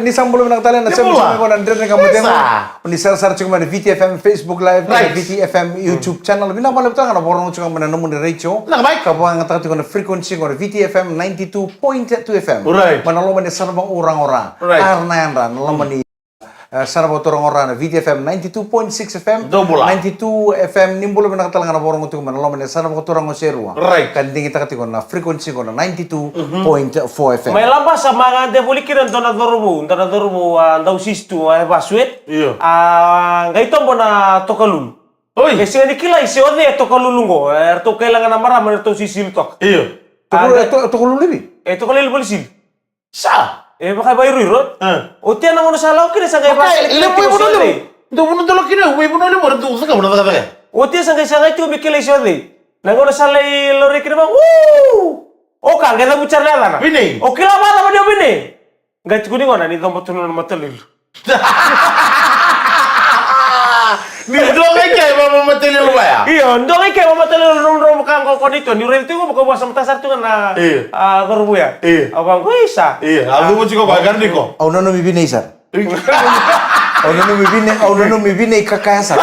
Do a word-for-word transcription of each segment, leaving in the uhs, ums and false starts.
Ni sa bula vinaka tale na sema tiko mai qo na Dredre Ga Mo Cegu. Ni sarasara tiko mai na V T F M Facebook Live, na V T F M YouTube channel. Vinaka vakalevu tale ga na vakarorogo tiko mai na nomuni retio. Ka vakayagataka tiko na frequency qo na V T F M ninety-two point two F M. Mai na loma ni yasana vakauraga o Ra. Ra na yadra na loma ni, e, yasana vakauraga o Ra na V T F M ninety-two point six F M. Ninety-two F M, ni bula vinaka tale ga na vakarorogo tiko mai na loma ni yasana vakaturaga o Serua. Ka digitaka tiko na frequency qo na ninety-two point four F M. Mai Labasa, mai gade voli kina dua na cauravou, dua na cauravou, a, dau sisi tu, a, e vasu e. A, qai tobo na tokalulu. E sega ni kila i se o cei e tokalulu qo, e ratou kaila ga na marama ni ratou sisili toka. Tokalulu i vei? E tokalulu voli sili. Sa. E vaka vairuiru. Oti ya na gauna sa lako kina sa qai vaka e levu i vanua levu. Dou vanua dou lako kina, vei vanua levu, dou cakava na cakacaka. Oti ya sa qai, sa qai tiko me kilai se o cei. Na gauna sa lai laurai kina vaka, uu! O ka qai cavuti sara na yacana. Vinei. O kila vacava ni o Vinei. Qai tukuni gona ni cobo tu na matalulu. Ni dua ga i ke vamamatalelu vaya. Io, dua ga i ke vamamatalelu, dua, dua, vaka qo ko ni tu, ni raici tu vaka vua sa mataka sara tu ga na, a, cauravou ya. A vaqo, isa. A cuva tiko vaka ni ko. Au nanumi Vinei sara. Au nanumi Vinei, au nanumi Vinei kakaya sara.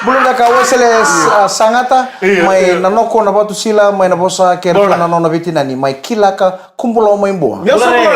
Bula vinaka Wesele, a, Sagata, mai Nanoko, Navatu Sila, mai Navosa, kei na nona veitinani, mai Kilaka, Kubulau mai Bua.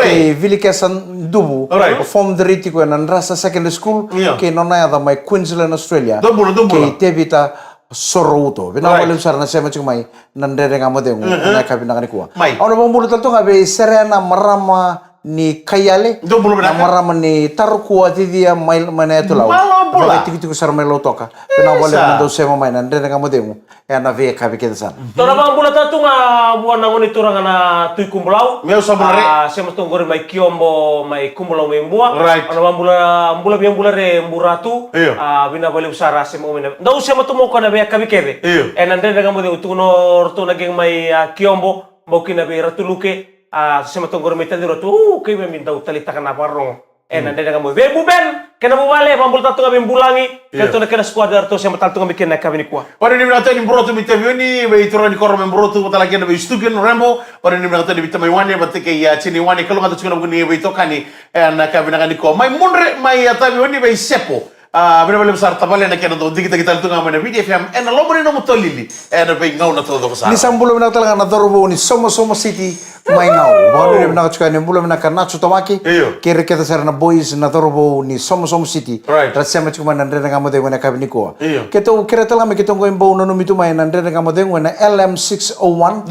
Kei Vilikesa Duvu, o form three tiko ena Drasa Secondary School, kei nona yaca mai Queensland, Australia. Kei Tevita Sorouto. Vinaka vakalevu sara na sema tiko mai na Dredre Ga Mo Cegu ena yakavi vinaka nikua. Au na vakabula tale tu ga vei Serena, marama ni Kaiale, na marama ni Tarukua, Cicia, mai, mai na Yatu Lau. Vakatikotiko sara mai Lautoka. Vinaka vakalevu na dau sema mai na Dredre Ga Mo Cegu. Ena veiyakavi kece sara. Tou na vakabula tale tu ga vua na gone turaga na Tui Kubulau. Meu sa bula re. A, sema tu qori mai Kiombo, mai Kubulau mai Bua. Au na vakabula, bula via bula re Buratu. A, vinaka vakalevu sara sema mai na. Dau sema tu mai o koya na veiyakavi kece. Ena Dredre Ga Mo Cegu, tukuna o ratou na gang mai, a, Kiombo, bau kina vei Ratu Luke. A, sema tu qori mai Tacirua tu, u, keimami dau taleitaka na vakarorogo. Ena Dredre Ga Mo Cegu. Vei Buben kei na vuvale, vakabula tale tu ga vei Bulagi, kei ratou na kena squad, eratou sema tale tu ga mai kina na yakavi nikua. Vanuinui vinaka tu yani Burotu mai Taveuni, vei turaga ni koro mai Burotu, vata kei na vei Stuken Rembo. Vanuinui vinaka tu yani vei tamai Wane vata kei, a, tinai Wane, kalougata tiko na vuku ni veitokani ena yakavi vinaka nikua. Mai Mudre mai, a, Taveuni vei Sepo. A, vinaka vakalevu sara tavale na kena dau digitaki tale tu ga mai na V T F M ena loma ni nomu tolili ena veigauna taucoko sara. Ni sa bula vinaka tale ga na cauravou ni Somosomo City mai Gau. Vakanuinui vinaka tiko yani, bula vinaka Nacho Tawaki. Kei ira kece sara na boys na cauravou ni Somosomo City. Ra sema tiko mai na Dredre Ga Mo Cegu ena yakavi nikua. Keitou kerea tale ga me keitou qai bau nanumi tu mai na Dredre Ga Mo Cegu ena L M six oh one.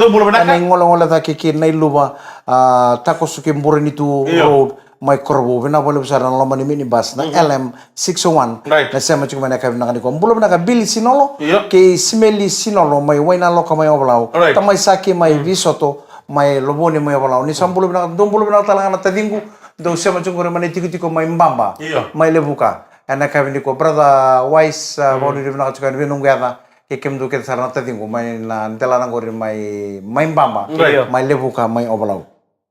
Ena igolegole cake ki Nailuva, a, Takoso kei Burenitu Road. Mai Korovou, vinaka vakalevu sara na loma ni minibus na L M six oh one. Na sema tiko mai na yakavi vinaka nikua. Bula vinaka Billy Sinolo kei Simeli Sinolo mai Wainaloka mai Ovalau. Tamai Saki mai Visoto mai Lovoni mai Ovalau. Ni sa bula vinaka, dou bula vinaka tale ga na taciqu. Dou sema tiko qori mai na itikotiko mai Baba, mai Levuka. Ena yakavi nikua brother Wise, a, vakanuinui vinaka tiko yani vei noqu yaca kei kemudou kece sara na taciqu mai na delana qori mai, mai Baba, mai Levuka mai Ovalau.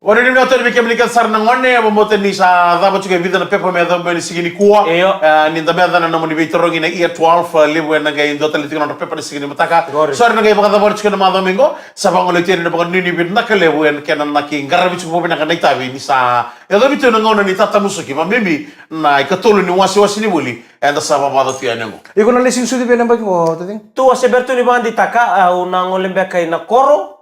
Vanuinui vinaka tu yani vei kemuni kece sara na gone, au vakabauta ni sa cava tiko e vica na pepa me yacova mai na siga nikua. E, ni da mai yaca na nomuni veitarogi na year twelve, a, levu ena qai dua tale tiko na nodra pepa na siga ni mataka. Sa ra na qai vakacavara tiko ena macawa mai qo. Sa vagolei tu yani na vakanuinui vinaka levu ena kena na qai qaravi tiko vakavinaka na itavi ni sa yacovi tu na gauna ni tatamusuki, vakabibi na ikatolu ni wasewase ni vuli eda sa vavaca tu yani qo. Iko na lai siga ni sucu vei na yabaki qo, taciqu? Tou a se bera tu ni vakadeitaka, au na gole beka i Nakoro.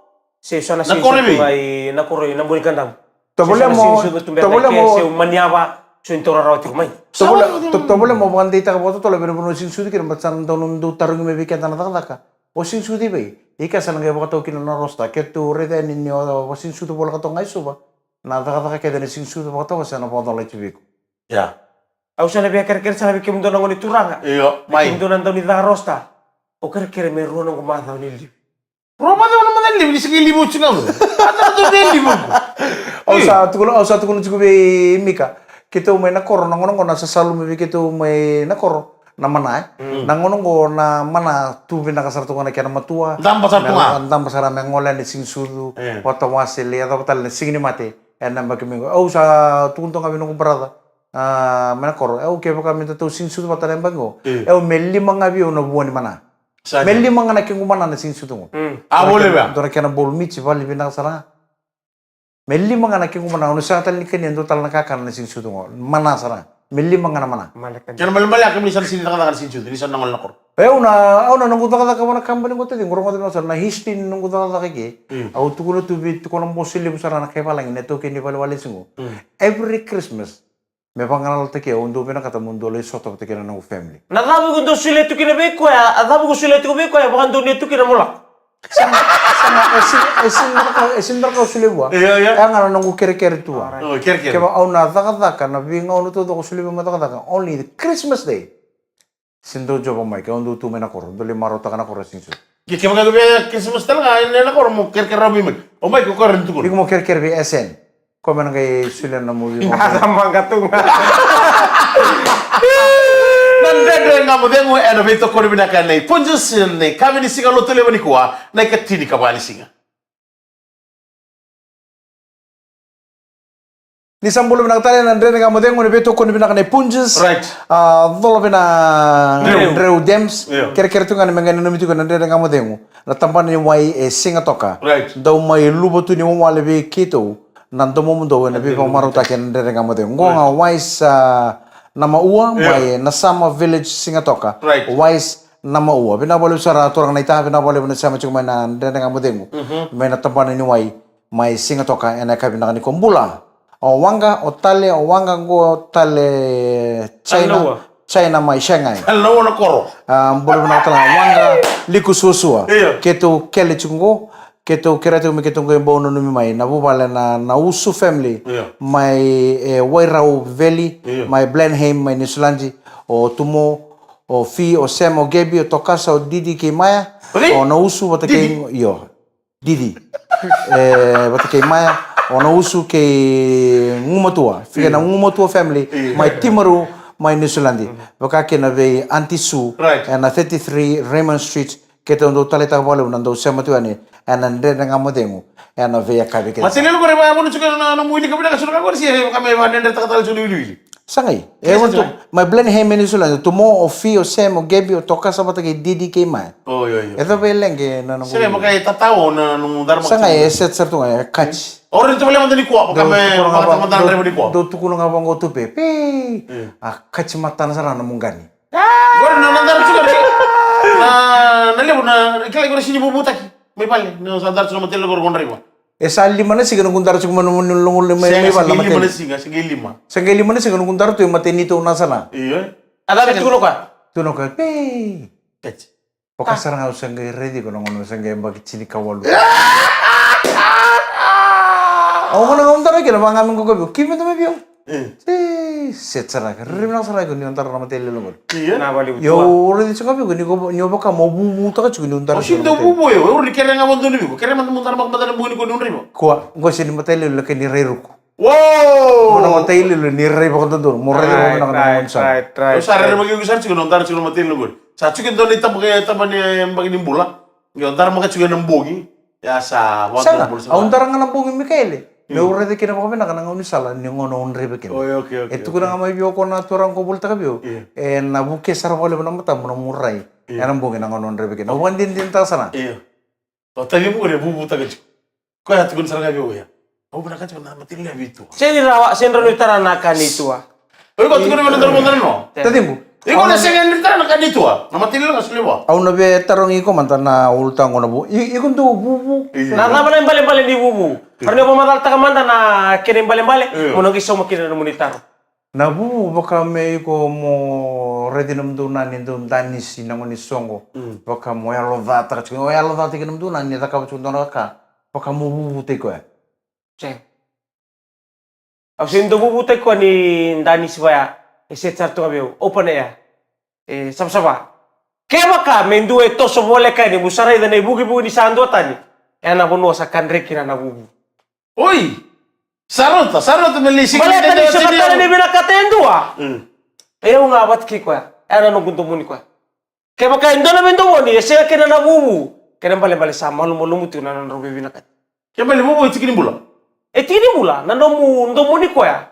Se so na siga ni sucu tu ga i Nakoro i Nabunikadavu. Tovolea mo, tovolea mo, se u maniava, so ni taura rawa tiko mai. Tovolea, to-, tovolea mo vakadeitaka vakatotolo vei na vanua o siga ni sucu kina, baleta sa na dau, dau tarogi mai vei keda na cakacaka. O siga ni sucu i vei? Ika sa na qai vakatau kina na roster. Keitou raica yani ni o, o siga ni sucu voleka toka ga i Suva. Na cakacaka kece na siga ni sucu vakatau ga sa na vakacolati vei iko. Ia. Au sa na via kerekere sara vei kemudou na gone turaga. Io, mai. Kemudou na dau ni caka roster. Au kerekere me rua noqu macawa ni livi. Rua macawa na macawa ni livi, ni sa qai livi oti ga qo. A, sa na dau via livi qo. Au sa tukuna, au sa tukuna tiko vei Mika. Keitou mai Nakoro, na gauna qo na sasalu mai vei keitou mai Nakoro na mana, e. Mm. Na gauna qo na mana tu vinaka sara tu ga na kena matua. Daba sara tu ga. Me daba sara me gole na siga ni sucu, e, vakatawase, lai yacova tale na siga ni mate. Ena yabaki mai qo. Au sa tukuna tu ga vei noqu brother. A, mai Nakoro, au kevaka me datou siga ni sucu vata na yabaki qo. Mm. Au me lima ga vei au na vua ni mana. Sa dina. Me lima ga na kequ mana na siga ni sucu qo. Mm. A, voleka. Dua na kena bowl, Mitsi, vale vinaka sara ga. Me lima ga na kequ mana, au na sega tale ni kania e dua tale na kakana na siga ni sucu qo. Mana sara ga. Me lima ga na mana. Kena malemale ya, kemuni sa na sega ni cakacaka na siga ni sucu, ni sa na gole na koro. E, au na, au na noqu cakacaka vua na kabani qo, taciqu, rogoca vinaka sara na history ni noqu cakacaka ke. Mm. Au tukuna tu vei, tukuna bose levu sara na kai valagi, na taukei ni valewale siga qo. Mm. Every Christmas, me vagalalataki au, au dau vinakata meu dau lai sota vata kei na noqu family. Na cava iko dau solia tu kina vei koya, a cava iko solia tu vei koya, vakadonuya tu kina mo lako. Sega, sega, e sega, e sega ni dua na ka, e sega ni dua na ka au solia vua. Io, io. E ga na noqu kerekere tu vua. Alright. O, kerekere. Kevaka au na cakacaka, na veigauna taucoko au solia vua meu cakacaka, only the Christmas Day. Se dau Jova mai, ke au dau tu mai na koro, dau lai marautaka na koro e siga ni sucu. Ke, kevaka ke via Christmas tale ga, e na koro mo kerekere rawa vei Mike. O Mike, o koya rawa ni tukuna. Iko mo kerekere vei S N. Koya me na qai solia na movie. Sa maqa tu ga. Na Dredre Ga Mo Cegu ena veitokoni vinaka nei Punjas, na yakavi ni siga Lotulevu nikua, na ikatinikava ni siga. Ni sa bula vinaka tale na Dredre Ga Mo Cegu ena veitokoni vinaka nei Punjas. Right. A, Colovina Dreu. Dreu Dems. Io. Kerekere tu ga ni me qai nanumi tiko na Dredre Ga Mo Cegu. Na tabana ni wai e Sigatoka. Right. Dau mai luva tu ni wawale vei keitou na domomudou ena veivakamarautaki ena Dredre Ga Mo Cegu. Qo ga, right, Wise, a, Namaua, io, mai Nasama Village, Sigatoka. Right. Wise Namaua. Vinaka vakalevu sara turaga naita, vinaka vakalevu na sema tiko mai na Dredre Ga Mo Cegu. Mhm. Mai na tabana ni wai mai Sigatoka ena yakavi vinaka nikua. Bula. O Waqa, o Tale, o Waqa qo Tale China. Talanoa. China mai Shanghai. Talanoa na koro. A, bula vinaka tale ga Waqa, Liku Suasua. Io. Keitou kele tiko qo, keitou kerea tiko me keitou qai bau nanumi mai na vuvale na, na Usu family. Io. Mai, e, Wairau Valley, io, mai Blenheim, mai Niusiladi. O Tumo, o Fi, o Sam, o Gabi, o Tokasa, o Didi kei Maya. Oi? O na Usu vata kei, Didi, io. Didi. E, vata kei Maya, o na Usu kei Gumatua. Fica na, io, Gumatua family, io, mai Timaru, mai Niusiladi. Mm. Vaka kina vei Aunty Sue, right, ena thirty-three Raymond Street, keitou dau taleitaka vakalevu na dau sema tu yani ena Dredre Ga Mo Cegu ena veiyakavi kece. Matailalai qori, e vakayavu tiko na nomu wilika vinaka tiko qori, se vaka me vakadredretaka tale tiko na wiliwili. Sa qai. E, sa qai. Mai Blenheim e Niusiladi, Tumo, o Fi, o Sam, o Gabi, o Tokasa vata kei Didi kei Maya. O, io, io. E cava e leqe na noqu... Sega, vaka e tatau na nomu dara maka. Sa qai, e set sara tu ga, e kati. O, rawa ni tovolea mada nikua, vaka me, dau tukuna ga vaqo, dau tukuna ga vaqo tu pe. Pe. Io. A kati matana sara na nomu qani. Qori na, na dara tiko na, na, na levu na, kila qori sini vuvutaki. Mai vale, na sa dara tiko na matailalai qori qo draiva. E sa lima na siga noqu dara tiko mai na, mai, mai vale na matailalai. Sega, sega lima na siga, sega lima. Sega lima na siga noqu dara tu e matai neitou na sana. Io. A cava e tukuna o koya? Tukuna o koya, "Pei." Kati. Vaka sara ga au sa qai raici iko na gauna au sa qai yabaki tinikawalu. Au gauna au dara kina, vaka ga me qo vei au. Keimami dara mai vei au. E. Se, set sara ga. Rairai vinaka sara ga ni o dara na matailalai qori. Io. Na vale. Io, au raici sara ga vei iko ni o, ni o vaka mo vuvutaka tiko ni o dara. O sini dau vuvu io, au ni kerea ga vakadodonu vei iko. Kerea mada mo dara maka mada na bogi ni ko ni o draiva. Kua, qo sini matailalai ka ni rai ruku. Wow! Mo na matailalai ni rai vakadodonu, mo rai, right, vinaka na, right, right, right. Au sa rerevaki iko sara tiko na o dara tiko na matailalai qori. Sa tiko e dua na itaba, itaba ni yabaki ni bula. Qai o dara maka tiko ena bogi. Ia sa, sega, au dara ga na bogi, Mikaele. Mm. Meu raica kina vakavinaka na gaunisala ni gauna o draiva kina. Oi, okay, okay, okay. E tukuna ga mai vei au o koya na turaga qo volitaka vei au. Io. Ena vuke sara vakalevu na matamu na nomu rai. Io. Ena bogi na gauna o draiva kina. Au vakadinadinataka sara ga. Io. O tacimu qori e vuvutaka tiko. Koya a tukuna sara ga vei au ya. Au vinakata tiko na matailalai vei Tua. Sega ni rawa, sega ni rawa ni tara na ka nei Tua. O iko a tukuna vei au na dara mo dara no. Taciqu. Iko na sega ni tara na ka nei Tua. Na matailalai ga solia vua. Au na veitarogi iko mada na ulutaga qo na vu. I, iko dau vuvu. Io. Na cava na ibalebale ni vuvu? Io. Rawa ni o vakamacalataka mada na kena ibalebale. Io. Mo na qai sauma kina na nomuni taro. Na vuvu vaka me iko mo raici nomudou na ni dau danisi na gone ni soqo. Mm. Vaka mo yalocataka tiko, o yalocataki nomudou na ni cakava tiko dua na ka. Vaka mo vuvutaki koya. Sega. Au sega ni dau vuvutaki koya ni danisi vaya. E set sara tu ga vei au. Open air. E savasava. Kevaka me dua e toso voleka yani, mo sa raica na ivukivuki ni sa dua tani. Ena vanua sa kadre kina na vuvu. Oi! Sa rauta, sa rauta me lesi. Baleta ni sega tale ni vinakata e dua. Mm. E au ga vata kei koya. Ena noqu domoni koya. Kevaka e dua na veidomoni e sega kina na vuvu, kena ibalebale sa malumalumu tiko na nodrau veivinakati. Kena ibalebale vuvu e tiki ni bula. E tiki ni bula, na nomu domoni koya.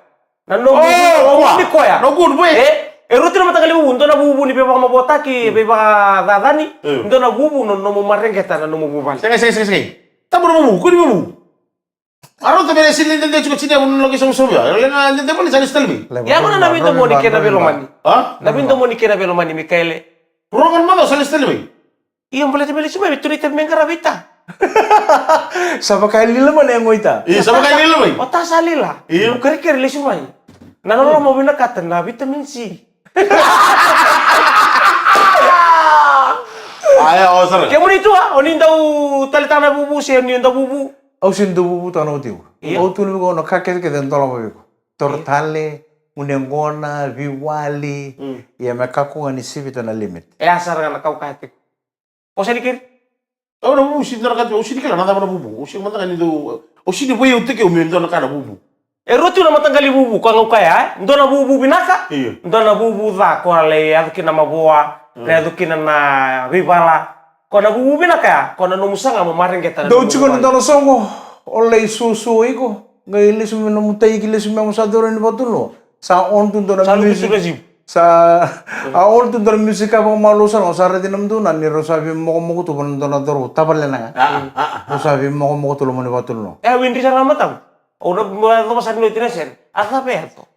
Na nomu, oh, domoni koya. No good way. E, e rua tu na mataqali vuvu, dua na vuvu ni veivakamavoataki, mm, veivakacacani, mm, dua na vuvu na nomu mareqeta na nomu vuvale. Sega, sega, sega, sega. Tabu na vuvu, kua ni vuvu. A rauta me sili dede tiko tini, au na loki savusavu ya. Leqa dede vale sa lesu tale mai. Ia gona na veidomoni kei na veilomani. A? Na veidomoni kei na veilomani, Mikaele. Rogan mada sa lesu tale mai. Ia baleta me lesu mai, me turi tale me qaravi ta. Sa vaka e lila mai na yago i ta. Io, sa vaka e lila mai. O ta sa lila. Io. Kerekere lesu mai. Na loloma vinakata na vitamin C. Aya, o sara. Kemuni tu a, o ni dau taleitaka na vuvu se o ni dau vuvu? Au sini dau vuvutaka na watiqu. Io. Au tukuna vei iko na ka kecekece e dolava vei iko. Toro tale, gunu yaqona, veiwali. Mm. Ia me kakua ga ni sivita na limit. E a sara ga na kau kaya tiko. O sa ni keri? Au na vuvu, sini dua na ka, au sini kila na cava na vuvu. Au sini mada ga ni dau, au sini veiyautaki au me dua na ka na vuvu. E rua tu na mataqali vuvu, ko a gau kaya, e? Dua na vuvu vinaka, io, dua na vuvu ca, ko a lai yaco kina na mavoa, mm, lai yaco kina na veivala. Ko na vuvu vinaka ya, ko na nomu saga mo mareqeta na. Dou tiko na dua na soqo, o lai suasua iko, qai lesu mai nomu taiki, lesu mai mo sa doro ni vatu no. Sa on tu dua na music. Sa a on tu dua na music ka vakamalua sara, o sa raici na mudou na ni rau sa veimokomoko tu vana dua na coro tavalena ga. Rau sa veimokomoko tu loma ni vatu no. E, windri sara na matamu. Au na, au na cova sara ni oti na sere. A cava e yaco?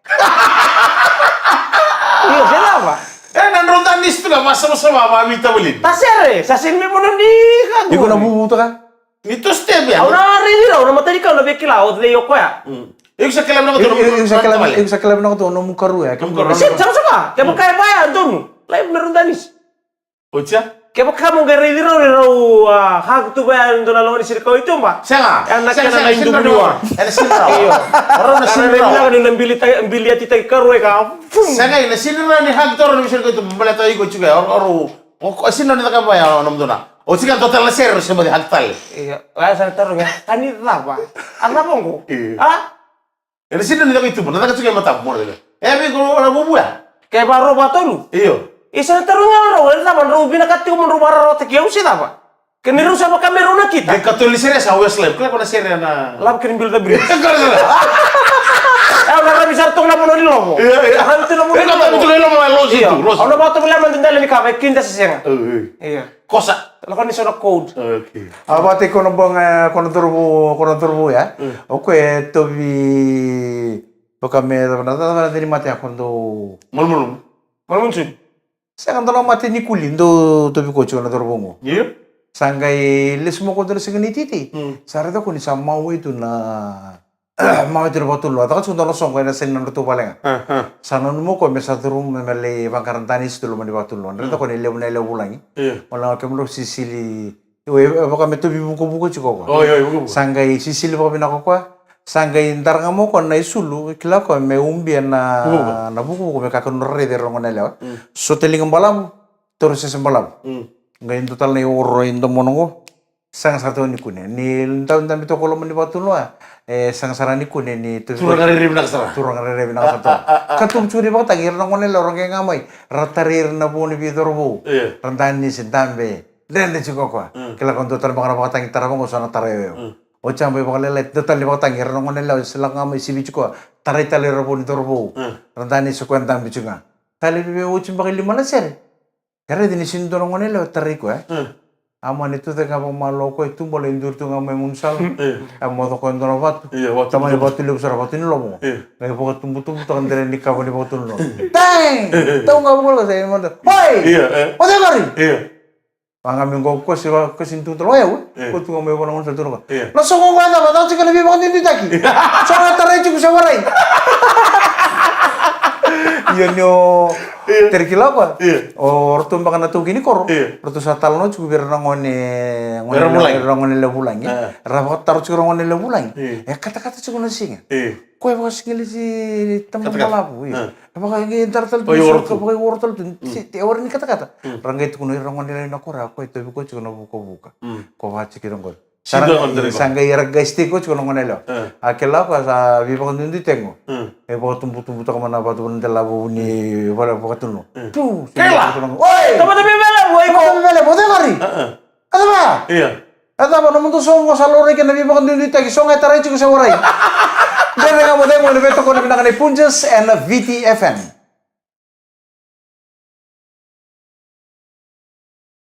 Io, se cava? E, na drau danisi tu ga, vakasavasava, vakaveitavaleni. Ta sere, sa sere me mono ni ka. Iko na vuvutaka? Ni tu step ya. Au na raici rau, na matanikau na veikila, o cei o koya. Mm. Iko sa kila vinaka tu, iko sa kila vinaka tu, nomu karua ya. Nomu karua. Sega, sega, sega. Kevaka e vaya, donu. Lai me drau danisi. Oti ya? Kevaka mo qai raici rau ni rau, a, hug tu vaya e dua na loma ni sirikau i tuba. Sega. Ena kena na iduvuniwa. Ena sini rau. Io. Rau na sini rau. Rau na bili ta-, bili ati taki karua e ka. Vum. Sega, ena sini rau ni hug tu rau na sirikau i tuba. Baleta iko tiko ya. Rau, rau, o, o sini rau ni caka vaya o na mudou na. O tiko ya dua tale na sere, rau se baci hug tale. Io. Vaya sa na taro ga. Ka ni cava? A cava oqo? Io. A? Ena sini ni caka i tuba, na caka tiko e matamu, mora caka. E vei ko na vuvu ya? Ke va rau va tolu? Io. Isa na tarogi au rau, e cava drau vinakata tiko mo drau vakararawataki au se cava? Ke ni rau sa vaka me rau nakita. Ke katolu ni sere sa Westlife, kila ko na sere na. Love Can Build a Bridge. Kila ko na sere. E, au na ravi sara toka na vanua ni lovo. Io, io. Ravi tu na vanua ni lovo. Kila ko na vanua ni lovo, e losi tu, losi. Au na vakatovolea mada dela ni ka, e kida se sega. Io, io. Io. Kosa. Lako ni so na code. Okay. A vata iko na boga, ko na cauravou, ko na cauravou ya. Mm. O koya e tauvi, vaka me, na, na, na, na, ni mate ya ko dou. Malumalumu. Malumalumu suni. Sega, dou na mate ni kuli, dou tauvi koya tiko na cauravou qo. Io. Sa qai lesu mai ko dou na siga ni titi. Mm. Sa raica ko ni sa mawe tu na Mawe tu na vakatulou, a caka tiko dua na soqo ena side nodratou vale ga. Aha. Sa nanuma o koya me sa curuma me lai vaqara danisi tu loma ni vakatulou. Dredre ko ni levu na yalewa vulagi. Io. Mo na kemudrau sisili. Io, e vaka me tauvi vukavuka tiko o koya. Oi, oi, vukavuka. Sa qai sisili vakavinaka o koya. Sa qai dara ga mai o koya na isulu, kila o koya me ubia na, vukavuka, na vukavuka me kakua ni raici ira na gone yalewa. Mm. Sota liga balavu, taura sese balavu. Mm. Qai dua tale na ioro e domona qo. Sega sara tu ni kune. Ni dau dabe toka loma ni vakatulou, e, sega sara ni kune ni tu. Turaga rairai vinaka sara. Turaga rairai vinaka sara tu. A, a, a, a. Ka tubu tiko ni vakatagi, ira na gone yalewa ra qai ga mai. Ra tarai ira na vo ni veicauravou. Io. Ra danisi, dabe. Dredre tiko o koya. Mm. Kila ko dua tale beka na vakatagi tarava qo sa na tarai au. Mm. O jaba i vakalailai, dua tale ni vakatagi, ira na gone yalewa, sa lako ga mai sivi tiko. Tarai tale ira vo ni cauravou. Mm. Ra danisi o koya dabe tiko ga. Tale vei oti beka e lima na sere. E raici ni sega ni dua na gone yalewa e tarai koya, e? Mm. A mani tucake ga vakamalua o koya, e tubu, lai duri tu ga mai gaunisala. Mm. E moce o koya e dua na vatu. Io, vatu. Tamani vatu levu sara, vatu ni lovo. Io. Qai vakatubutubutaka dela ni kava ni vakatulou. Tang! Tau ga vakaloka sa i mada. Oi! Io, e. O cei qori? Io. Vaqa me qo kosi, va, kosi ni tu tale. Oi, au, e? Io. Ko tu ga mai vua na gaunisala tu ga. Io. Na soqo qo e cava, cava tiko na veivakaduiduitaki? Io. Soqo e tarai tiko se warai. Io, ni o Io. Tere kila o koya. Io. O ratou beka na taukei ni koro. Io. Ratou sa talanoa tiko vei ira na gone, gone, ira na gone yalewa vulagi. A. Ra vakataro tiko ira na gone yalewa vulagi. Io. E katakata tiko na siga. Io. Koya e vakasigileti tamata balavu, io. A. E vaka e dara tale tu, io, e vaka e oro tale tu. Mm. Se, e warai ni katakata. Mm. Ra qai tukuna ira na gone yalewa na koro, koya e tauvi koya tiko na vukavuka. Mm. Ko vaka tiko na qori. Sa ra, sa qai era qai stay koya tiko na gone yalewa. E. A kila o koya sa veivakaduiduitaki qo. Mm. E vakatubutubutaka mai na vatu na dela vou ni vale vakatulou. Mm. Tu, kila. Oi! Tamata veivale vou, oi, ko. Tamata veivale vou, o cei qori? A, a. A cava? Io. A cava, nomudou soqo sa laurai kina na veivakaduiduitaki, soqo e tarai tiko se warai. Dredre ga mo cegu ena veitokoni vinaka nei Punjas ena V T F M.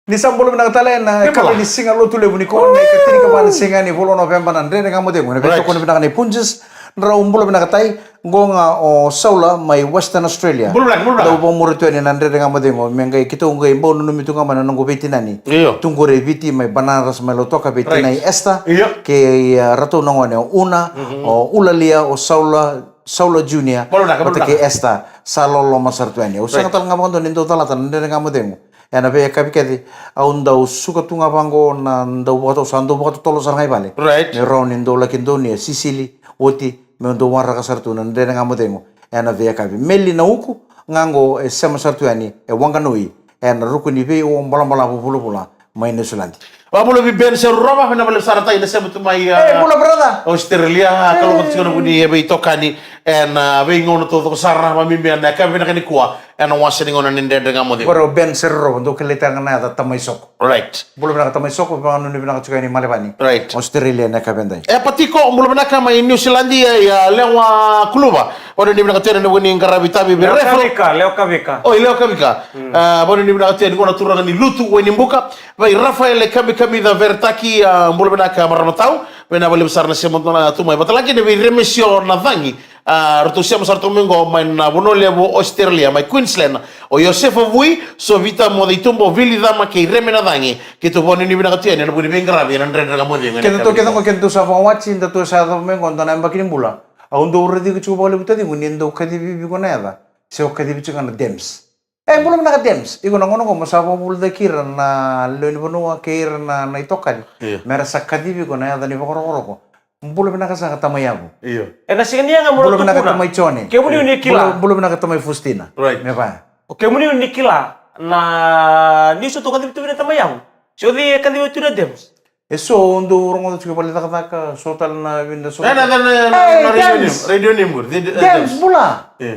Ni sa bula vinaka tale na kapi ni siga lotu levu ni koro na ikatinikava na siga ni vula o Noveba na Dredre Ga Mo Cegu. Na veitokoni vinaka nei Punjas, drau bula vinaka tale. Qo ga o Saula mai Western Australia. Bula vinaka, bula vinaka. Dau vakamuri tu yani na Dredre Ga Mo Cegu me qai keitou qai bau nanumi tu ga mai na noqu veitinani. Io. Tu qori e Viti mai Banaras mai Lautoka veitinai Esther. Io. Kei, ah, ratou na gone o Una, o Ulalia, o Saula, Saula Junior, vata kei Esther, sa loloma sara tu yani. Au sega tale ga vakadua ni dau calata na Dredre Ga Mo Cegu ena veiyakavi kece. Au dau suka tu ga vaqo na dau vakatau, sa dau vakatotolo sara ga i vale. Me rawa ni dau laki donuya, sisili oti, meu dau waraka sara tu na Dredre Ga Mo Cegu ena veiyakavi. Meli na uku ga qo e sema sara tu yani e Wanganui, ena ruku ni veiuabalavu vulavula mai Niusiladi. Vakabula vei Ben Serurova, vinaka vakalevu sara tale na sema tu mai, ah, e, bula brother. Australia, ah, kalou tiko na vuni e veitokani ena, ah, veigauna taucoko sara, vakabibi ena yakavi vinaka nikua ena wase ni gauna ni Dredre Ga Mo Cegu. Qori o Ben Serurova, dou kilai tale ga na yaca Tamai Soko. Right. Bula vinaka Tamai Soko, vakananumi vinaka tiko yani Malevani. Right. Australia ena yakavi edai. E Patiko, bula vinaka mai Niusiladi, e, ah, Lewa Kuluva. Vanuinui vinaka tu yani na vuku ni qaravi tavi vei Lewa Rafael. Kavika, Lewa Kavika. Oi, Lewa Kavika. Mm. Ah, vanuinui vinaka tu yani qo na turaga ni Lutu, Wainibuka. Vei Rafael e Kamikamica Veretaki, ah, bula vinaka marama tau. Vinaka vakalevu sara na sema tu mai vata kei na vei Remesio Nacagi. Ah, ratou sema sara tu mai qo mai na vanua levu o Australia, mai Queensland. O Iosefa Vui, Sovita Moceituba, o Vili Cama kei Reme Nacagi. Keitou vanuinui vinaka tu yani ena vuku ni veiqaravi ena Dredre Ga Mo Cegu. Keda tou kece qo, keda tou sa vakawati, da tou sa yacova mai qo dua na yabaki ni bula. Au dau raici iko tiko vakalevu taciqu ni dau kacivi vei iko na yaca. Se o kacivi tiko ga na Dems. E, bula vinaka Dems. Iko na gauna qo mo sa vakavuvulitaki ira na lewe ni vanua kei ira na, na itokani. Io. Mera sa kacivi iko na yaca ni vakarokoroko. Bula vinaka saka Tamai Yavu. Io. Ena siga ni yaga mo na tukuna. Bula vinaka Tamai Jone. Kemuni ni kila. Bula, bula vinaka Tamai Fustina. Right. Me vaya. O kemuni ni kila na niu sa tu kacivi tu vei na Tamai Yavu. Se o cei e kacivi tu na Dems. E so dau rogoca tiko vale cakacaka, so tale na vinda so. E, na, na, na, na, hey, na radio Dems. Name, radio name, the, the, Dems, Dems. Bula. Io.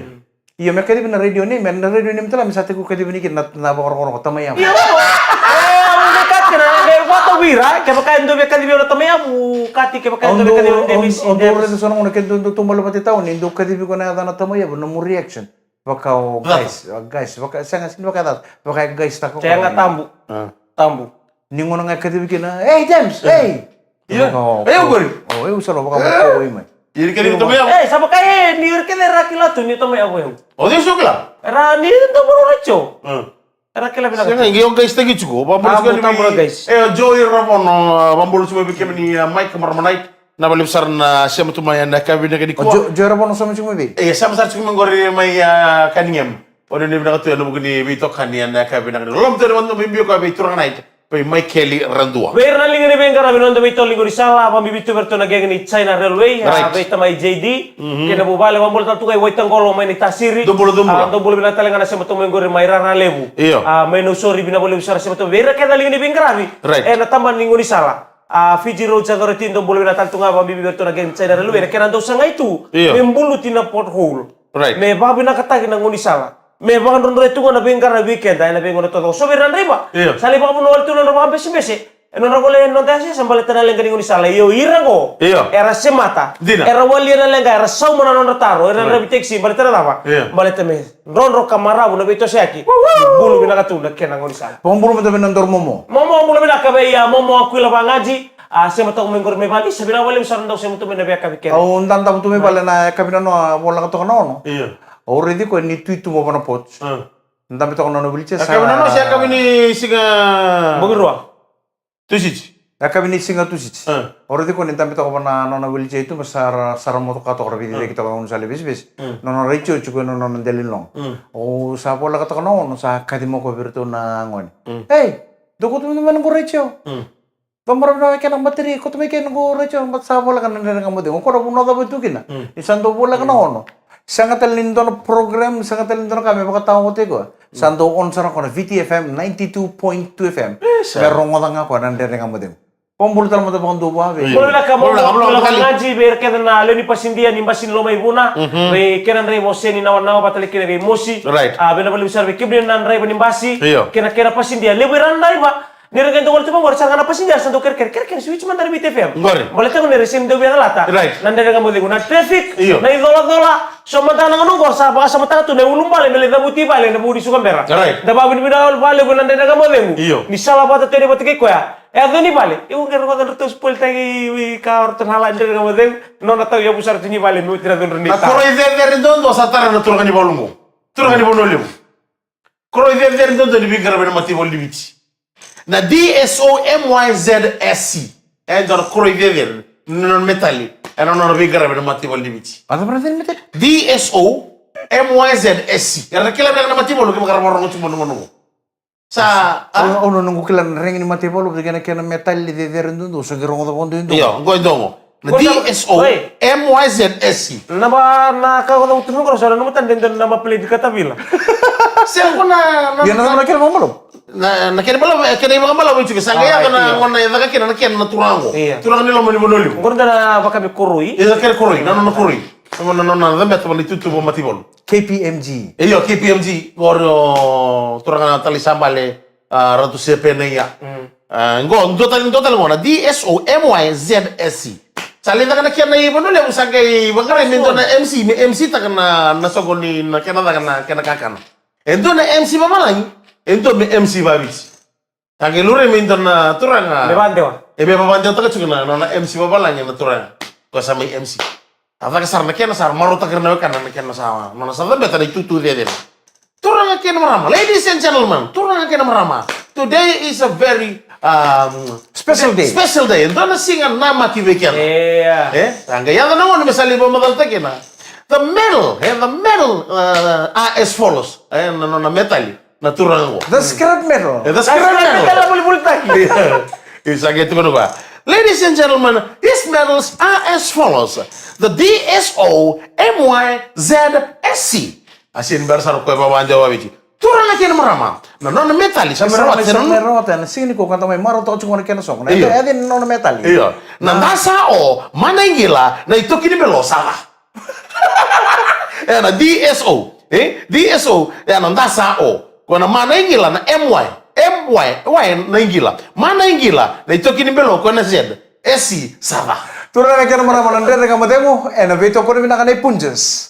Io, me kacivi na radio name, na radio name tale me sa tekivu kacivi ni kina na, na vakarokoroko Tamai Yavu. Io. E, au via kaya kina, e, vata vei ira, kevaka e dua via kacivi au na Tamai Yavu, kati kevaka e dua via kacivi au na Dems. Au dau raica so na gauna ke dua dau tu mai Lovatitau ni dau kacivi iko na yaca na Tamai Yavu, nomu reaction. Vaka o guys, o guys, vaka, sega, sega ni vaka yaca, vaka e guys taka. Sega, tabu. Ah. Tabu. Ni gauna ga e kacivi kina, "Hey, James, hey!" Io. Vaka o, e, au qori. O, e, au sa lo vaka o, o, i mai. Ira kece ni Tamai Yavu. E, sa vaka e, ni ira kece era kila tu ni Tamai Yavu au. O cei so kila? Era ni da boro raico. Mm. Era kila vinaka. Sega, qai o guys taki tiko. Vabula tiko ni, tabu, tabu, guys. E, o Joey Ravono, vabula tiko vei kemuni, a, Mike Maramanai. Na vale sara na sema tu mai ena yakavi vinaka nikua. O Jo-, Joey Ravono sema tiko mai vei? E, sema sara tiko mai qori mai, a, Cunningham. O ni vinaka tu ena vuku ni veitokani ena yakavi vinaka nikua. Loloma tu ena vanua mai biu ka vei turaga na ita. Vei Michael Radua. Vei ira na liga ni veiqaravi, noda veitolo ni gaunisala, vakabibi tu vei iratou na gang ni China Railway, a, right, vei tamai J D. Mhm. Kei na vuvale, vabula tale tu ga i Waitaqolo mai Naitasiri. Dou bula, dou bula. A, dou bula vinaka tale ga na sema tu mai qori mai Raralevu. Io. A, mai Nausori, vinaka vakalevu sara sema tu. Vei ira kece na liga ni veiqaravi. Right. Ena taba ni gaunisala. A, Fiji Roads Authority, dou bula vinaka tale tu ga, vakabibi vei iratou na gang ni China Railway, na kena dau sagai tu. Io. Me buluti na pothole. Right. Me vakavinakataki na gaunisala. Me vakadrodroi tu ga na veiqaravi vei keda ena veigauna taucoko. So vei ira na draiva. Io. Sa lai vakavuna wale tu na nodra vakabesebese. E nodra vale ena noda yasayasa baleta na leqa ni gaunisala. Io, ira qo. Io. Era semata. Dina. Era walia na leqa, era sauma na nodra taro. Era, right, draiva taxi baleta na cava? Io. Baleta me drodro ka maravu na veitosoyaki. Woo, woo. Bula vinaka tu na kena gaunisala. Vakabula mada vei na doro Momo. Momo, bula vinaka vei, a, Momo Akuila Vagaji. A, sema toka mai qori mai Valeisa, vinaka vakalevu sara na dau sema tu mai na veiyakavi kece. Au dadabe tu mai vale na yakavi nanoa, voleka toka na ono. Io. Au raici koya ni tu i tuba vua na porch. A. Dabe toka na nona wheelchair. Yakavi nanoa se yakavi ni siga? Bogi rua. Tusiti. Yakavi ni siga Tusiti. A. Au raici koya ni dabe toka vua na nona wheelchair i tuba, sa ra, sa ra motoka toka, ra veiciciyaki toka na gaunisala i Vesivesi. Mm. Nona raici oti koya na nona dela ni loga. Mm. Au sa voleka toka na ono, sa kaci mai koya vei iratou na gone. Mm. Ei, dou kauta mai na noqu raici. Mm. Dou maravu na kena bateri, kauta mai kena noqu raici, baleta sa voleka na Dredre Ga Mo Cegu. Koya na vanua cava e tu kina. Mm. Ni sa dau voleka na ono. Sega tale ni dua na program, sega tale ni dua na ka me vakataotaki koya. Sa dau on sara koya na Viti F M, ninety-two point two F M. E, sa. Me rogoca ga koya na Dredre Ga Mo Cegu. Vakabula tale mada vakadua vua vei. Bula vinaka, bula vinaka, bula vinaka. Vakaji vei ira kece na lewe ni pasidia ni basi ni Lomaivuna. Mhm. Vei kena draiva o Seni Nawanawa vata tale kei na vei Mosi. Right. A, vinaka vakalevu sara vei kemuni na draiva ni basi. Io. Kei na, kei na pasidia. Levu era na draiva. Ni ra qai dau gole tu mai qori, sa ga na passenger sa dau kerekere, kerekere, switch mada na Viti F M. Qori. Baleta ni ra sega ni dau via calata. Right. Na Dredre Ga Mo Cegu, na traffic, io, na icolacola. So mada na gauna qori sa vakasamataka tu na iulubale me lai cavuti i vale ena vuku ni suka bera. Right. Da vakavinavinaka vakalevu na Dredre Ga Mo Cegu. Io. Ni sala vata tu yani vata kei koya. E yaco ni vale. Io, qai rogoca ratou spoil taki i ka o ratou na la Dredre Ga Mo Cegu. Nona tauyavu sara tu ni vale me oti na cudru ni ta. Na koroi cecere duadua sa tara na turaga ni valu qo. Turaga ni Vanua Levu. Koroi cecere duadua ni veiqaravi ena mataivalu ni Viti. Na D S O M Y Z S C. E dua na koroi cecere ni nona metali ena nona veiqaravi ena mataivalu ni Viti. A cava na cena ni metali? D S O M Y Z S C. Era na kila beka na mataivalu kevaka ra vakarorogo tiko mai na gauna qo. Sa, a? Au, au na noqu kila na regi ni mataivalu, vata kei na kena metali cecere duadua, sa qai rogoca vakaduidua. Io, qo e dua qo. Na D S O M Y Z S C. Na ba, na ka ko cavuta mai qo, sa na nomu tani dua na naba plate ni katavila. Se ko na, na, ia na, na kena vakabalavu. Na, na kena balavu, e, kena ivakabalavu e tiko, sa qai yaco na, io, gauna e caka kina na kena na turaga qo. Io. Turaga ni loma ni Vanua Levu. Qo na vakame koroi. Io, na kena koroi, na nona koroi. Na nona, na nona, na cabeta na itutu vakamataivalu. K P M G. Io, K P M G. Qori o turaga na tale sa bale. A, Ratu Sepe na ia. Mm. A, qo, dua tale, dua tale qo na D S O M Y Z S C. Sa lai caka na kena i Vanua Levu, sa qai vaqarai me dua na M C, me M C taka na, na soqo ni na kena caka na kena kakana. E dua na M C vavalagi, e dua me M C vaviti. Sa qai laurai me dua na turaga. Me vadewa. E me vavadewataka tiko na, na, na M C vavalagi na turaga. Ko sa mai M C. A caka sara na kena sa marautaka na wekana na kena sa nona sa cabeta na itutu cecere. Turaga kei na marama, ladies and gentlemen, turaga kei na marama. Today is a very, um, special day. Special day. Dua na siga namaki vei keda. Yeah. E? Sa qai yaco na gauna me sa lai vakamacalataki kina. The medal, e, the medal, uh, are as follows. E, na nona metali. Na turaga qo. The scrap metal. E, the scrap metal. Scrap metal, volitaki. Ia, sa qai tukuna vua. Ladies and gentlemen, these medals are as follows. The D S O M Y Z S C. A sega ni bera sara o koya vakadewa vaviti. Turaga kei na marama. Na nona metali, sa me rawata, sa me rawata, na siga nikua ka da mai marautaka tiko na kena soqo. Na, io, e yaco ni nona metali. Io. Na, na dasa o, mana igila, na itoki ni belo, sa ca. E na D S O, e? D S O, e na dasa o. Ko na mana igila na M Y, M Y, Y na igila. Mana igila na itoki ni belo ko na Z, S C, sa ca. Turaga kei na marama, na Dredre Ga Mo Cegu, e na veitokoni vinaka nei Punjas.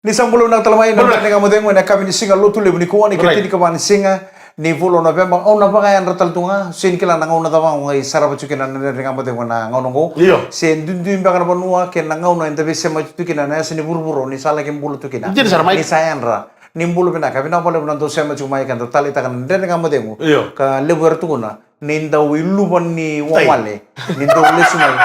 Ni sa bula vinaka tale mai na Dredre Ga Mo Cegu ena yakavi ni siga Lotulevu nikua, na ikatinikava ni siga ni vula o Noveba. Au na vakayadra tale tu ga, sega ni kila na gauna cava au qai sarava tiko kina na Dredre Ga Mo Cegu ena gauna oqo. Io. Se duidui beka na vanua kei na gauna eda veisema tiko kina ena yasa ni vuravura, ni sa laki bula tu kina. Dina sara mai. Ni sa yadra. Ni bula vinaka, vinaka vakalevu na dau sema tiko mai ka dau taleitaka na Dredre Ga Mo Cegu. Io. Ka levu era tukuna ni dau iluva ni wawale. Ni dau lesu mai.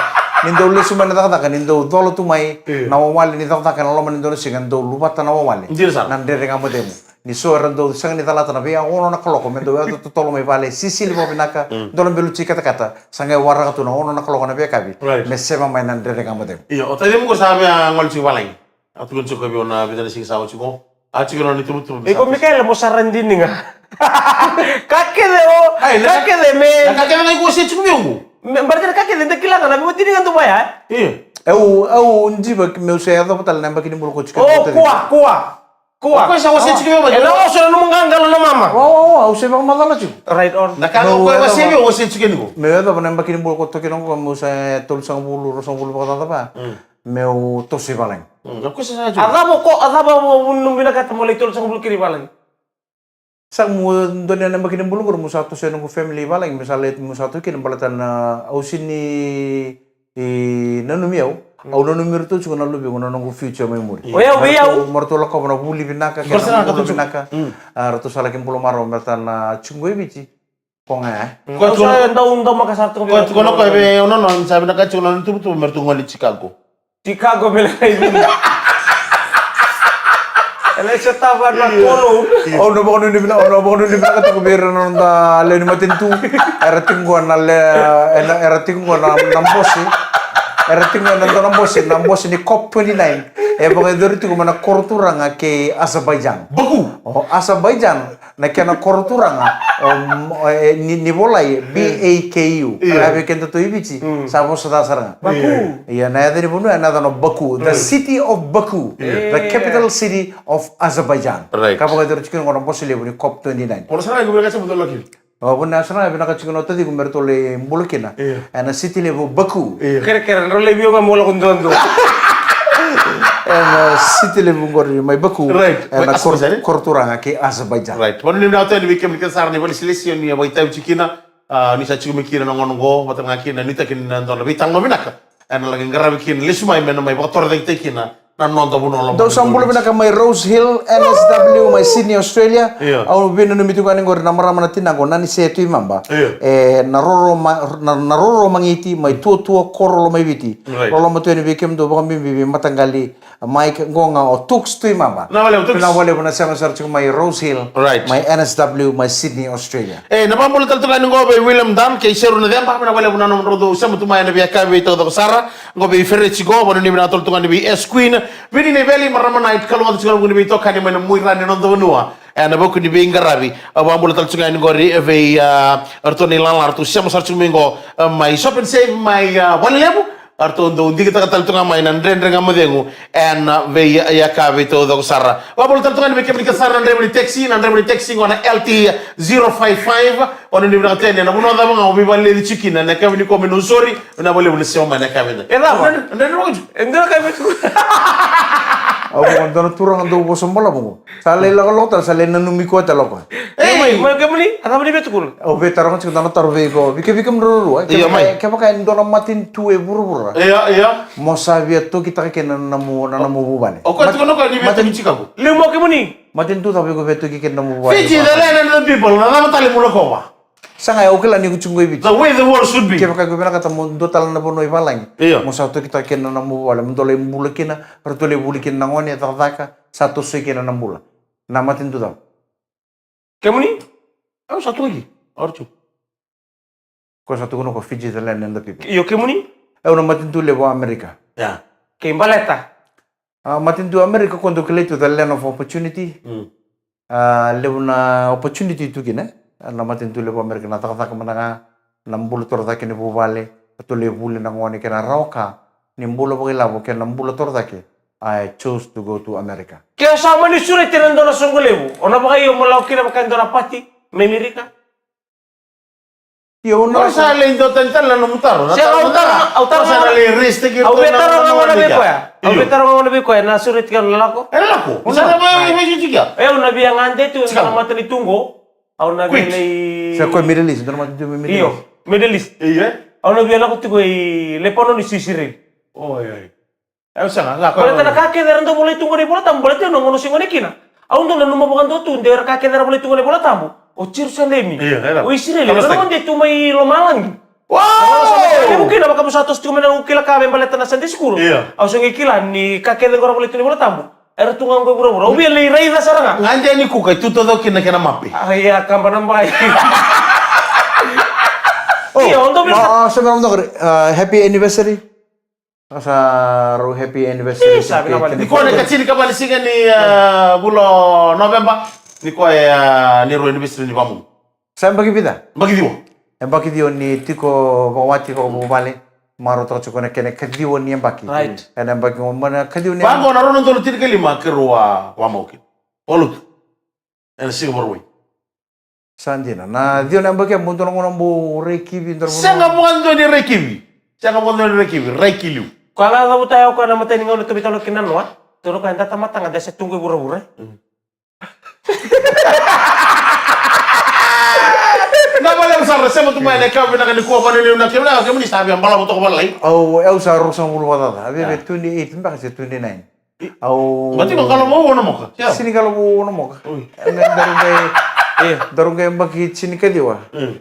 Ni dau lesu mai na cakacaka, ni dau cola tu mai, io, na wawale ni cakacaka ena loma ni dua na siga, dau luvata na wawale. Dina sara. Na Dredre Ga Mo Cegu. Ni so era dau sega ni calata na vei ono na kaloko, me dau yaco totolo mai vale, sisili vakavinaka, mm, dua na belu ti katakata, sa qai waraka tu na ono na kaloko na veiyakavi. Right. Me sema mai na Dredre Ga Mo Cegu. Io, o taimu ko sa via gole tiko valagi. A tukuna tiko vei au na vica na siga sa oti qo. A tiko na nona ituvatuva. Iko Mikaela mo sa ra dini ga. Ka kece o, ai, na ka, ka kece me, na ka kece ga iko se tiko vei au. Me, baleta na ka kece da kila ga na veiwatini ga dou vaya. Io. Au, au diva meu se yacova tale na yabaki ni bula ko tiko. O, kua, kua. Kua. O koya sa wasea tiko vei au. E na oso na nomu qaqalo na mama. Wa, wa, wa, au se vakamacala tiko. Right on. Na ka ga o koya wasea vei au, au wasea tiko yani qo. Meu yacova na yabaki ni bula ko toki na qo, meu sa tolusagavulu, ruasagavulu vakacaca va. Mm. Meu toso i valagi. Mm, na kusa sa tu. A cava ko, a cava mo, mo vinakata mo lai tolusagavulu kina i valagi? Sa mu dua na yabaki ni bula qori, mu sa toso na noqu family i valagi, mu sa lai, mu sa tu kina baleta na au sega ni nanumi au. Mm. Au nanumi iratou tiko na luvequ, na noqu future mai muri. O yau vei au. Mo ratou lakova na vuli vinaka, kei na bula vinaka. Mm. A, ratou sa laki bula marau me ratou na tiko qo i Viti. Ko ga, e? Mm. Ko sa dau, dau maka sara tiko vei au. Ko na koya vei au, no, no, sa vinaka tiko na nona tuvatuva me ratou gole i Chicago. Chicago me lai vini. Ele se tava na kolo. Au na vakanuinui vinaka, au na vakanuinui vinaka tiko vei ira na noda lewe ni matanitu. Era tiko qo na le, era, era tiko qo na, na bose. Era tiko qo na dua na bose, na bose ni COP twenty-nine. E vakayacori tiko mai na koro turaga kei Azerbaijan. Baku. O Azerbaijan, na kena koro turaga, o, o, e, ni, ni volai, B A K U. Io. Ka vei kedatou i Viti, sa vosa ca sara ga. Baku. Ia, na yaca ni vanua, na yaca o Baku. The city of Baku. The capital city of Azerbaijan. Right. Ka vakayacori tiko qo na bose levu ni COP twenty-nine. Kono sara ga ko vei ka sa mo tolaki. O, vuna sara ga vinaka tiko na o taciko me ratou lai bula kina. Io. Ena city levu Baku. Io. Kerekere, drau lai via ga mo lako dodo. Ena city levu qori mai Baku. Right. Ena kor-, koro turaga kei Azerbaijan. Right. Vanua ni vinaka tu yani vei kemuni kece sara ni vakalesilesi ni a vakaitavi tiko kina. A, ni sa tiko mai kina na gauna qo, vata ga kina, nuitaki ni na dua na veitalanoa vinaka. Ena laki qaravi kina, lesu mai me na mai vakatorocaketaki kina na noda vanua lomani. Dou sa bula vinaka mai Rose Hill, N S W, mai Sydney, Australia. Io. Au veinanumi tiko yani qori na marama na tinaqu, Nanise Tuimaba. Io. E, na roro ma-, na, na roro magiti, mai Tuatua, Koro, Lomaiviti. Right. Loloma tu yani vei kemudou vakabibi vei mataqali Mike Goga o Tux Tuimaba. Na valevu, Tux. Na valevu na sema sara tiko mai Rose Hill, right, mai N S W, mai Sydney, Australia. E, na vakabula tale tu ga ni qo vei William Dan, kei Seru na Ceba, na valevu na nomudrau dou sema tu mai ena veiyakavi veitaucoko sara, qo vei Fereti qo, vanua ni vinaka tale tu ga ni vei S Queen, vini na iveli, marama na it, kalougata tiko na vuku ni veitokani mai na muira ni noda vanua. E, na vuku ni veiqaravi, a vakabula tale tu ga ni qori, vei, a, ratou na ilala, ratou sema sara tiko mai qo, a, mai Shop and Save, mai, a, Valelevu, Eratou dau digitaka tale tu ga mai na Dredre Ga Mo Cegu ena veiyakavi taucoko sara. Vakabula tale tu ga ni vei kemuni kece sara na draiva ni taxi, na draiva ni taxi qo na L T zero five five. O ni vinaka tu yani ena vanua cava ga o veivaleleci tiko kina, na yakavi nikua mai Nausori, vinaka vakalevu na sema mai na yakavi eda. E cava? Na Dredre Ga Mo Cegu. E dua na yakavi tu. Au vaka dua na turaga dau vosa balavu qo. Sa lai lakolako tale, sa lai nanumi koya tale o koya. Ei, mai, mai kemuni, a cava ni via tukuna? Au via taroga tiko dua na taro vei iko, vei kemudou ruarua. Io, mai. Kevaka, kevaka e dua na matanitu e vuravura. Io, io. Mo sa via tokitaka kina na nomu, na nomu vuvale. O koya tukuna o koya ni via toki Chicago. Levu mai kemuni. Matanitu cava iko via toki kina na nomu vuvale? Fiji, the land and the people, na cava tale mo lakova? Sega, au kila ni iko tiko qo i Viti. The way the world should be. Kevaka iko vinakata mo dua tale na vanua i valagi. Io. Mo sa tokitaka kina na nomu vuvale, mo dou lai bula kina, ratou lai vuli kina na gone, cakacaka, sa tosoi kina na bula. Na matanitu cava? Kemuni? Au sa tukuna ki. Au tu. Ko sa tukuna ko Fiji, the land and the people. Io, kemuni? Au na matanitu levu o Amerika. Ia. Kei baleta? A, matanitu Amerika ko dou kilai tu the land of opportunity. Mm. A, levu na opportunity tu kina. Na matanitu levu o Amerika na cakacaka mada ga, na bula torocake ni vuvale, ratou lai vuli na gone kei na rawa ka, ni bula vakailavo kei na bula torocake, I chose to go to America. Ke o sa mani sureti ena dua na soqo levu, o na vakaio mo lako kina vaka e dua na pati mai Amerika? Io, au na sa lai dua tani tale na nomu taro. Sega, au taro, au taro, au via taro ga gona vei koya. Au via taro ga gona vei koya, na sureti ke na lako. E na lako. Au na via gade tu ena matanitu qo. Au na via lai. Sa koya Middle East, dua na matanitu mai Middle East. Io, Middle East. Io, e? Au na via lako tiko i Lebanon, i Israel. Oi, oi. Au sega, lako. Baleta na ka kece era dau volai tu qo na iVola Tabu, baleta au na gauna au se gone kina. Au dau nanuma vakadua tu, de ra ka kece era volai tu qo na iVola Tabu. O Jerusalemi. Io, e na. O Israel. Au na gone tu mai lomalagi. Wow! Levu kina, vaka mo sa toso tiko mai na noqu kila ka me baleta na Sunday school. Io. Au se qai kila ni ka kece qo ra volai tu na iVola Tabu. Era tu ga qo i vuravura. Au via lai raica sara ga. Gade ni kuka e tu taucoko kina na kena mape. A, ia, kaba na bai. Io, au dau via. A, a, sa via, a, happy anniversary. A, sa rau happy anniversary. Io, sa via, via. Ni koya na ikatini ka va ni siga ni, a, vula o Noveba. Ni koya, a, ni rau anniversary ni vamu. Sa yabaki vica? Yabaki ciwa. Yabaki ciwa ni tiko vakawati vakavuvale. Marautaka tiko na kena ikaciwa ni yabaki. Right. Ena yabaki qo mai na kaciwa ni yabaki. Vaqo na rua na udolu tinikalima keirau a vakamau kina. Valuta. Ena siga Vakarauwai. Sa dina. Na ciwa na yabaki ya mo dua na gauna mo raikivi, dua na gauna. Sega vakadua ni raikivi. Sega vakadua ni raikivi. Raiki liu. Koya ga cavuta ya o koya na matai ni gauna tou veitalanoa kina na noa. Tou na koya da tamata ga da se tu qo i vuravura. Mm. Na vale au sa ra sema tu mai na ka vinaka ni kua vale ni na kemuni, na kemuni sa via balavu toka vale. Au, au sa ruasagavulu vakacaca. A via, via twenty-eight beka se twenty-nine. Au. Mati ma kalo vou na moka. Sia. Sini kalo vou na moka. Ui. Ena daru qai, e, daru qai yabaki tinikaciwa. Mm.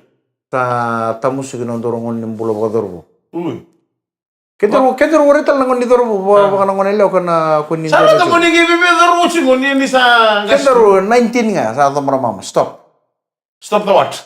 Sa tamusuki na daru gauna ni bula vakacauravou. Ui. Kedaru, kedaru warai tale na gauna ni cauravou, va-, vaka na gauna yalewa ka na ko ni. Sa na gauna ni qai veve cauravou tiko ni, ni sa. Kedaru nineteen ga, sa cobra mama, stop. Stop the what?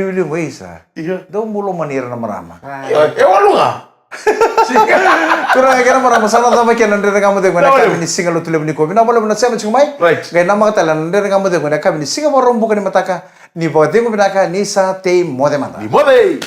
wiliwili qo, isa. Io. Dou bula mani ira na marama. Io, e walu ga. Turaga kei na marama, sa na cava kina na Dredre Ga Mo Cegu ena yakavi ni Siga Lotulevu nikua. Vinaka vakalevu na sema tiko mai. Right. Qai namaka tale na Dredre Ga Mo Cegu ena yakavi ni Siga Vakaraubuka ni mataka ni vakacegu vinaka ni sa tei moce mada. Ni moce.